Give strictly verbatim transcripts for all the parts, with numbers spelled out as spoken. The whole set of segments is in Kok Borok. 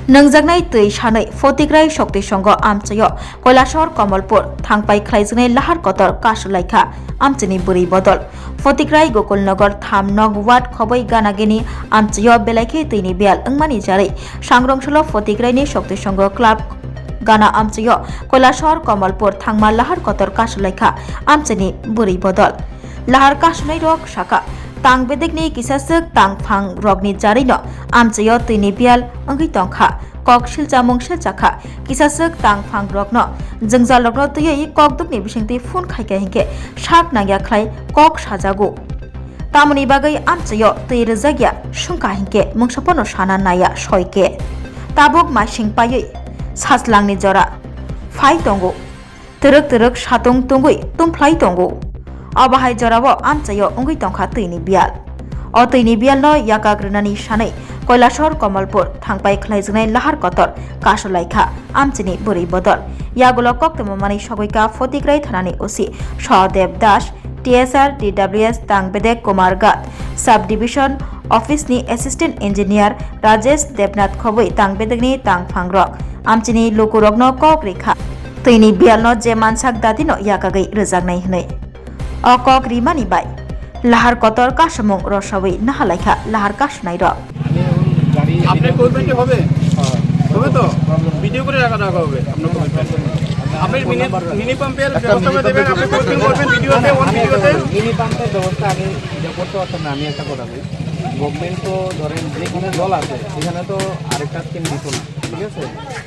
Nungjaknai twi sanwi Photikrai Shokti Songho amchaio Koilashahar Kamalpur thangpai khlaijaknai lahar kotor kasulaikha amchini bwrwi bodol. Photikrai Gokulnagar tham nok ward khoboi ganagini amchaio belai khe twini biyal wngmani jarwi sangrong solo Photikraini Shokti Songho club gana amchaio Koilashahar Kamalpur thangma lahar kotor kasulaikha amchini bwrwi bodol. Lahar kasumnairok sakha, tang bedekni kisaswk tang phangrokni jarwino amchaio twini biyal wngwi tongkha, kok silchamung silchakha, kisaswk tang phangrokno jwngjalrokno twiwi kokdukni bisingtwi phone khaikha hinkhe sak nangya khlai kok sajago. Tamoni bagwi amchaio twi rwjakya swngkha hinkhe mungsa phano sana naiya soike. Tabuk maising paiwi sajlangni jora phai tongo. Twrwk twrwk satung tungwi tumphlai tongo. Obo hai jorao amchaio wngwi tongkha twini biyal. O twini biyalno yakak rwnani sanwi Koilashahar Kamalpur thangpai khlaijaknai lahar kotor kasulaikha amchini bwrwi bodol. Yagulo koktwma manwi sogwikha Photikrai thanani O C Sahadev Das, T S R, T W S tang bedek Kumar Ghat, Sub Division Office ni Assistant Engineer Rajesh Debnath khobwi tang bedekni tang phangrok amchini lukurokno kok rikha. Twini biyalno je mansak dadino yakagwi rwjaknai hwnwi. O kok rimani bai lahar kotor kasumung rosawi nahalaikha lahar kasunairok. আপনি করবেন কি হবে? হবে তো? ভিডিও করে রাখা রাখা হবে আপনার কমিটমেন্ট। আপনি মিনি, মিনি পাম্পের ব্যবস্থা করে দেবেন, আপনি করবেন, করবেন ভিডিওতে, ওয়ান ভিডিওতে। মিনি পাম্পের ব্যবস্থা আমি এটা করতে পারতাম না, আমি একটা কথা বলি। গভর্নমেন্ট তো ধরেন যেখানে জল আছে, সেখানে তো আরেকটা স্কিম দিত না, ঠিক আছে?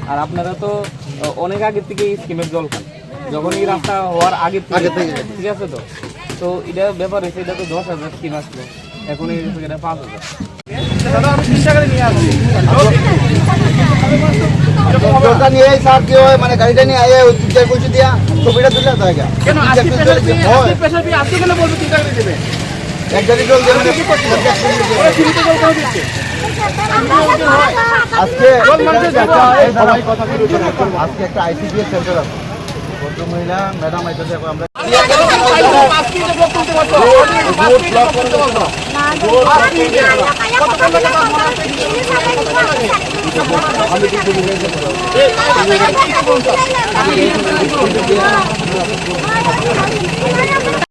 আর আপনারা তো, আহ, অনেক আগে থেকে এই স্কিমের জল খান। যখন এই রাস্তা হওয়ার আগে থেকে, আগে থেকে। ঠিক আছে তো? তো এটা ব্যাপার হচ্ছে, এটা তো দশ হাজার স্কিম আসলো, এখন এই হচ্ছে এটা পাঁচ হাজার। দাদা, আমি তিন টাকা নিয়ে আসছি। এরকম হবে না। জলটা নিয়ে এই সার কি হয়, মানে গাড়িটা নিয়ে আয়ে ওই তিন চার পয়সা দিয়া ছবিটা তুলে দেয় গা। কেন? তিন চার আশি পয়সা পয়সা দিয়ে, হয়। আশি পয়সা দিয়ে আপনি কেন বলবেন তিন টাকা দিয়ে দেবে? এক গাড়ি জল দিয়ে মানে ওরা ফ্রিতে জল কেন দিচ্ছে? আজকে জল মানুষের জীবন। আজকে একটা আইসিডিএস সেন্টার আছে। ভদ্রমহিলা, ম্যাডাম আইতেছে, এখন আমরা